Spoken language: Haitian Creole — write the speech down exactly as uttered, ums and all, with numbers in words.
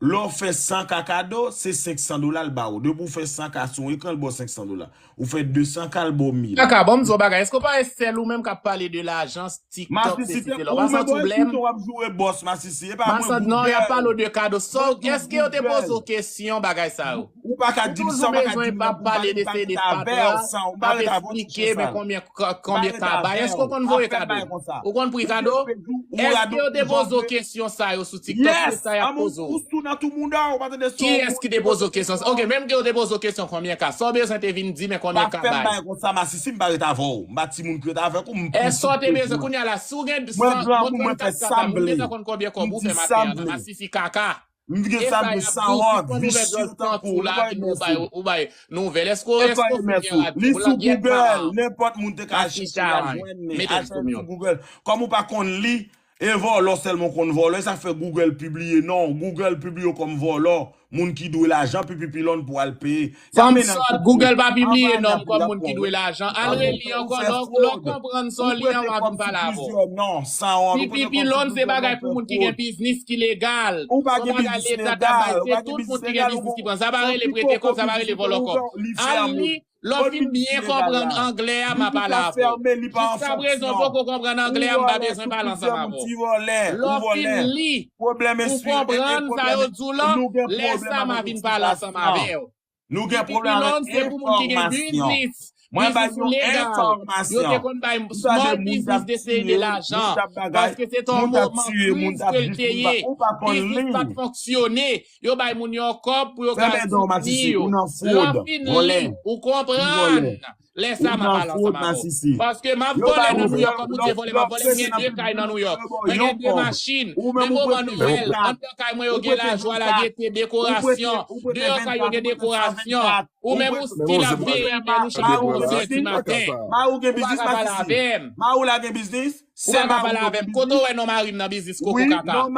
lè w fè san ka kado, se senk san dola l ba w. Depi w fè san ka sou yon ekran, l ba w senk san dola. Ou fè de san ka, l ba w mil. Kaka, bon, m di w bagay. Èske w pa wè sèl ou menm k ap pale de lajans TikTok, Masisi, sesi, se sela? W ou pa menm santi w ou blèm? Ou ap joure bòs, Masisi. E pa mwen, Masann, non, y ap pale w Google. De kado. Sa, Mwen di èske yo te poze Google. w kesyon bagay sa yo? Ou pa ka di m sa, ou pa ka di m nan pou m pa ret avè w san, ou pa ret avè w touche sa. M pa ret avè w touche sa. Èske w konn voye kado? Ou konn pri kado? Èske yo te poze w kesyon sa yo sou TikTok? Se sa y ap poze w. Kiyès ki te poze w kesyon sa? Ok, menm ke yo te poze w kesyon konbyen ka, sa w bezwen te vin di, men konbyen ka bay? Pa fè m bagay konsa, Masisi, m pa ret avè w. M pa timoun ki ret avèk ou, m Èske w te bezwen, kounye a la, si w gen san, mwen, mwen fè sa m vle. M di sa m vle. Masisi kaka. M gen sa m vle, sanwont, visye tankou, ou pa renmen sou. Ou bay nouvèl. Èske w gen radyo? Li sou Google, nenpòt moun te ka al chèche l, al jwenn li, al chèche sou Google. Kòm ou pa konn li, e vòlò sèlman w konn vòlò, e sa k fè Google pibliye non w. Google pibliye w kòm vòlò, moun ki dwe lajan, pipi pilòn pou al peye. Fanm sòt, Google pa pibliye non m kòm moun ki dwe lajan. Al reli ankò, lè w konprann sa w li an, m a vin pale avè w. Pipi pilòn se bagay pou moun ki gen biznis ki legal. Se yon bagay leta ta bay, se tout moun ki gen biznis ki pran. Sa pa rele prete kòb, sa pa rele vòlò kòb. Al li, lè w fin byen konprann anglè a, m a pale avè w. Jiskaprezan, w poko konprann anglè a, m pa bezwen pale ansanm avè w. Lè w fin li, ou konprann sa yo di w lan, lè sa m a vin pale ansanm avè w. Pipi pilòn se pou moun ki gen biznis. Biznis legal. Yo te konn bay small business de seri de lajan. Paske se te yon moman kriz ke l te ye. Biznis pa t fonksyone. Yo bay moun yo kòb pou yo ka soutni yo. Lè w fin li, ou konprann. Lè sa m a pale ansanm avè w. Paske m ap vòlè nan Nouyòk, kòm ou di vòlè, m ap vòlè, m gen de kay nan Nouyòk. Mwen gen de machin. Men moman nouvèl, anndan kay mwen yo gen lajwa, lagete, dekorasyon. Deyò kay yo gen dekorasyon. Ou menm ou still ap veye men nou chak jou sèt di maten. Ou pa ka pale avè m. Ou pa ka pale avè m. Kote w wè non mari m nan biznis koko kaka?